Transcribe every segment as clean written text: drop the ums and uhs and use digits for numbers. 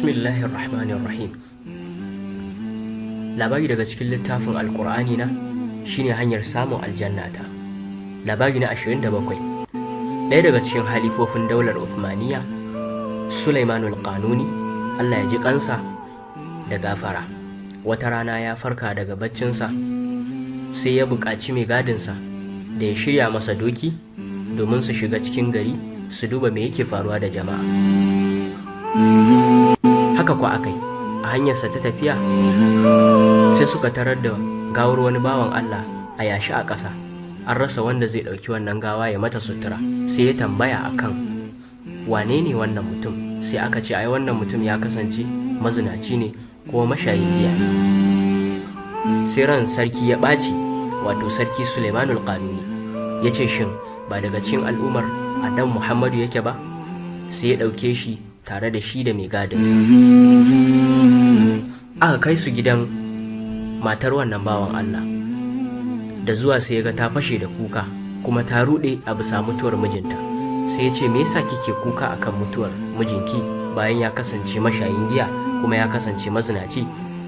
Bismillahirrahmanirrahim. Labari daga cikin littafin Alkur'ani na shine hanyar samun aljannata. Labari na 27. Ɗaya daga cikin halifofin daular Uthmaniyya, Sulaimanul Qanuni, Allah ya ji kansa da gafara. Wata rana ya farka daga baccinsa, sai ya buƙaci mai gadinsa da ya shirya masa doki domin su shiga cikin gari su duba me yake faruwa da jama'a. Haka kuwa akai, a hanyarsa ta tafiya sai suka tarar da gawar wani bawan Allah a yashi a ƙasa. An rasa wanda zai ɗauki wannan gawa ya mata sutura. Sai ya tambaya akan wane ne wannan mutum, sai aka ce ai wannan mutum ya kasance mazinaci ne kuma mashayin giya ne. Sai ran sarki ya ɓaci, wato Sarki Suleimanul Kanuni, ya ce, "Shin ba daga cikin al'ummar Adam Muhammadu yake ba?" Sai ya ɗauke shi tare da shi da mai gadinsa, aka kai su gidan matar wannan bawan Allah. Da zuwa, sai ya ga ta fashe da kuka kuma ta ruɗe a bisa mutuwar mijinta. Sai ya ce, "Me yasa kike kuka akan mutuwar mijinki bayan ya kasance mashayin giya kuma ya kasance mazinaci?"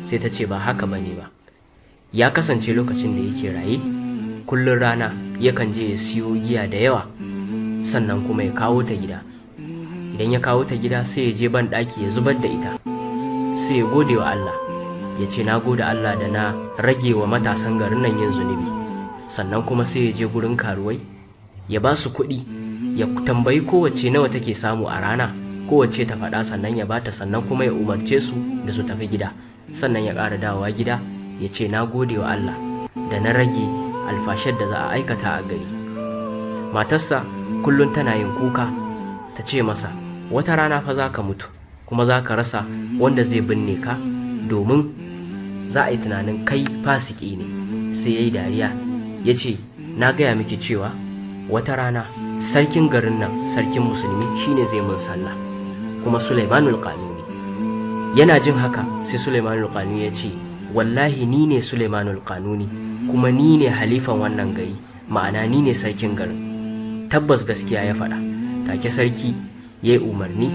Sai ta ce, "Ba haka bane ba. Ya kasance lokacin da yake raye, kullum rana yakan je ya siyo giya da yawa, sannan kuma ya kawo ta gida. Idan ya kawo ta gida, sai ya je ban ɗaki ya zubar da ita, sai ya gode wa Allah, ya ce, 'Na gode Allah da na rage wa matasan garin nan yin zunubi.' Sannan kuma sai ya je gurin karuwai ya ba su kuɗi, ya tambayi kowace nawa take samu a rana, kowace ta faɗa, sannan ya bata, sannan kuma ya umarce su da su tafi gida. Sannan ya ƙara dawowa gida ya ce, 'Na gode wa Allah da na rage alfashar da za a aikata a gari.' Matarsa kullum tana yin kuka, ta ce masa, 'Wata rana fa za ka mutu, kuma za ka rasa wanda zai binne ka, domin za a yi tunanin kai fasiki ne.' Sai ya yi dariya ya ce, 'Na gaya miki cewa wata rana sarkin garin nan, sarkin musulmi, shine zai mun sallah, kuma Sulaimanul Kanuni.' Yana jin haka, sai Sulaimanul Kanuni ya ce, 'Wallahi ni ne Sulaimanul Kanuni, kuma ni ne halifan wannan gari, ma'ana ni ne sarkin garin.' Tabbas gaskiya ya faɗa. Take sarki ya yi umarni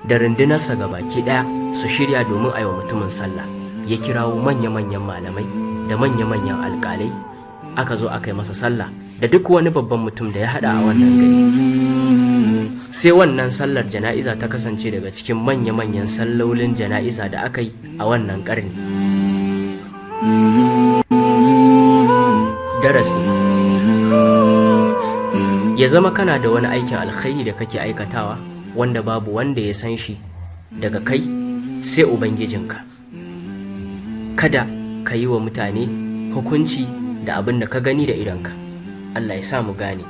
da rundunarsa ga baki ɗaya su shirya domin a yi wa mutumin sallah. Ya kirawo manya-manyan malamai da manya-manyan alƙalai, aka zo aka yi masa sallah da duk wani babban mutum da ya haɗa a wannan gari. Sai wannan sallar jana'iza ta kasance daga cikin manya-manyan sallolin jana'iza da aka yi a wannan ƙarni. Darasi: ya zama kana da wani aikin alkhairi da kake aikatawa wanda babu wanda ya san shi daga kai sai Ubangijinka. Kada ka yi wa mutane hukunci da abin da ka gani da idonka. Allah ya sa mu gane.